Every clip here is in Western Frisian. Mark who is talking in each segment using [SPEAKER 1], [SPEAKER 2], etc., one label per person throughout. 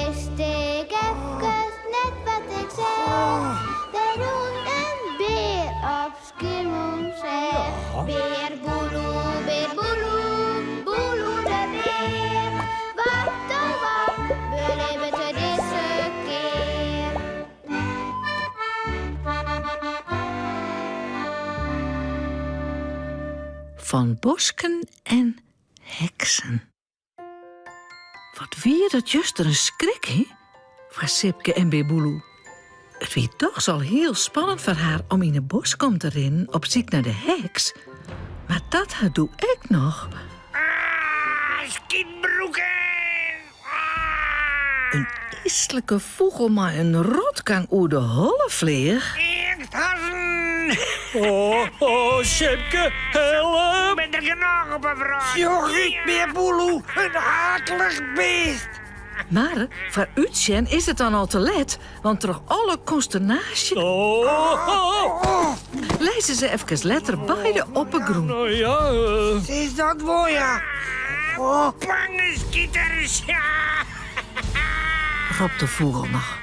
[SPEAKER 1] wist ik efkes net wat ik seach. Der rûn in bear op Skiermûntseach. Bear Boeloe, bear Boeloe, Boeloe de bear. Wat oh wat belibbet er dizze kear?
[SPEAKER 2] Fan bosken en heksen. Wat wie dat juster in skrik, hè? Foar Sipke en Bear Boeloe. It wie dochs al hiel spannend foar har om yn 'e bosk om te rinnen op syk nei de heks, mar dat har doe ek noch.
[SPEAKER 3] Ah, skytbroeken! Ah!
[SPEAKER 2] In yslike fûgel mei in rotkang oer de holle fleach.
[SPEAKER 3] Eangsthassen!
[SPEAKER 4] Oh, oh, Sipke, help!
[SPEAKER 3] Ben der genôch op 'e wrâld.
[SPEAKER 5] Sjoch út, Bear Boeloe, in aaklich beest.
[SPEAKER 2] Mar foar útsjen is it dan al te let, want troch alle konsternaasje
[SPEAKER 4] Oh, oh, oh.
[SPEAKER 2] lizze se efkes letter beide op 'e grûn.
[SPEAKER 4] Nou ja, eh,
[SPEAKER 5] Is dat wol, ja. Oh,
[SPEAKER 3] Bange skiters!
[SPEAKER 2] Ropt de fûgel noch.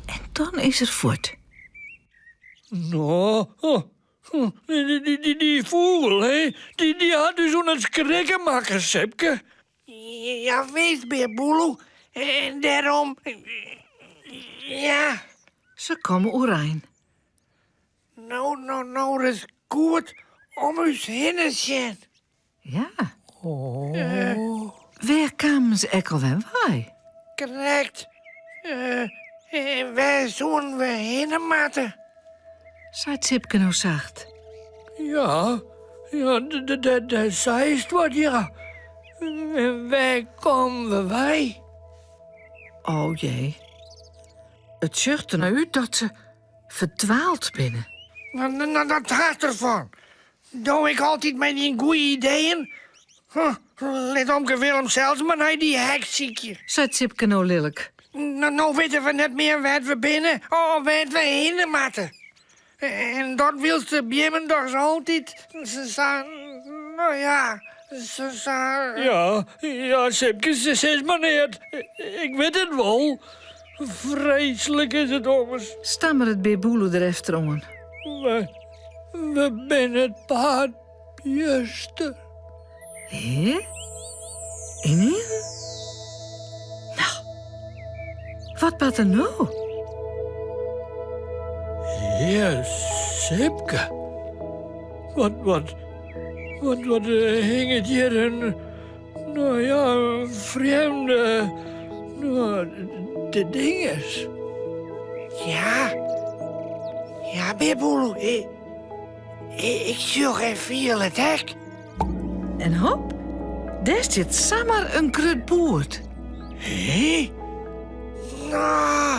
[SPEAKER 2] En dan is er fuort.
[SPEAKER 4] No, oh, dy, dy, dy, dy fûgel, hè, dy, dy hat ús oan it skrikken makke, Sipke.
[SPEAKER 5] Ja wis, Bear Boeloe. En dêrom. Ja.
[SPEAKER 2] Se komme oerein.
[SPEAKER 5] No, no, no ris goed om ús hinne sjen.
[SPEAKER 2] Ja. Oh. Wêr kamen se ek alwer wei?
[SPEAKER 5] Krekt. Uh, en wêr soenen we hinne moatte?
[SPEAKER 2] Seit Sipke no sacht.
[SPEAKER 4] Ja, ja, dêr seist wat, ja. En wêr komme we wei?
[SPEAKER 2] Oh jee. It sjocht der nei út dat se ferdwaald binne.
[SPEAKER 5] No, dat hast derfan. Do ek altyd mei dyn goeie ideeën? Huh, lit omke Willem sels mar nei dy heks sykje.
[SPEAKER 2] Seit Sipke no lilk.
[SPEAKER 5] No, no witte we net mear wêr't we binne of wêr't we hinne moatte. En dat wylst de beammen dochs altyd sa, no ja, sa.
[SPEAKER 4] Ja, ja, Sipke, sis mar neat. Ik wit it wol. Freeslik is it ommers.
[SPEAKER 2] Stammeret Bear Boeloe der efteroan.
[SPEAKER 4] We, we binne it paad bjuster.
[SPEAKER 2] Hé? Ynienen? No, wat bart der no?
[SPEAKER 4] Hear, Sipke. Wat, wat, wat, wat hinget hjir in, no ja, in frjemde, no, de dinges.
[SPEAKER 5] Ja, ja, Bear Boeloe, ik, ik sjoch en fiel it ek.
[SPEAKER 2] En hop, dêr stiet samar in grut boerd.
[SPEAKER 4] Hé?
[SPEAKER 5] No.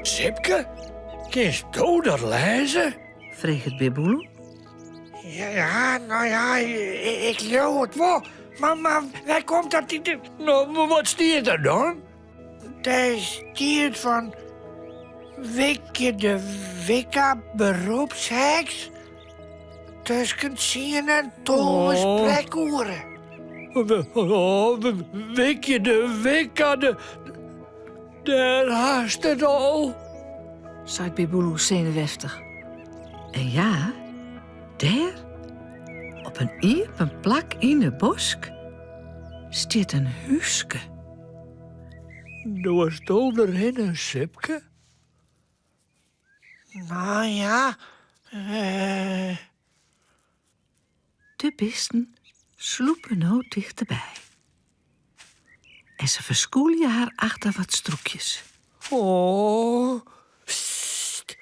[SPEAKER 4] Sipke, kinst do dat lêze?
[SPEAKER 2] Freget Bear Boeloe.
[SPEAKER 5] Ja, no ja, ik leau it wol. Mar, mar wêr komt dat idee?
[SPEAKER 4] No, wat stiet der dan?
[SPEAKER 5] Dêr stiet fan Wikje de Wikka beroepsheks tusken tsien en 12
[SPEAKER 4] Oh.
[SPEAKER 5] sprekoeren.
[SPEAKER 4] Oh, Wikje de Wikka, de, dêr hast it al.
[SPEAKER 2] Seit Bear Boeloe senuweftich. En ja, dêr, op in iepen plak yn 'e bosk, stiet in húske.
[SPEAKER 4] Doarsto derhinne, Sipke?
[SPEAKER 5] No ja, eh.
[SPEAKER 2] De bisten slûpe no tichterby. En se ferskûlje har achter wat strûkjes.
[SPEAKER 4] Oh.
[SPEAKER 5] Sst.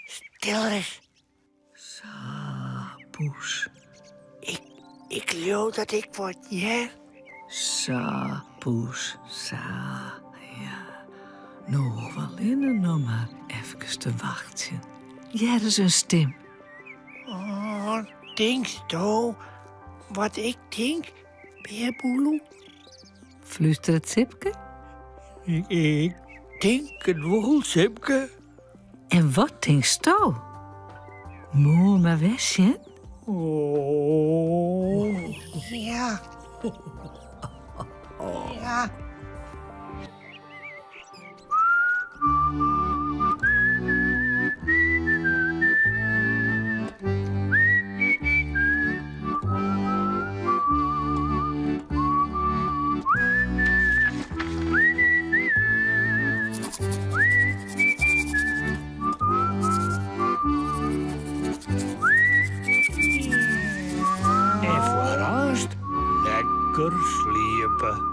[SPEAKER 5] Stil ris.
[SPEAKER 2] Sa, poes.
[SPEAKER 5] Ik, ik leau dat ik wat hear.
[SPEAKER 2] Sa, poes, sa, ja. No hoege we allinne noch mar efkes te wachtsjen. Hearre se in stim.
[SPEAKER 5] Oh, tinksto wat ik tink, Bear Boeloe?
[SPEAKER 2] Flústeret Sipke.
[SPEAKER 4] Ik, ik tink it wol, Sipke.
[SPEAKER 2] En wat tinksto? Moat mar wer sjen.
[SPEAKER 4] Oh.
[SPEAKER 5] Ja. Ja.
[SPEAKER 4] Lekker sliepe.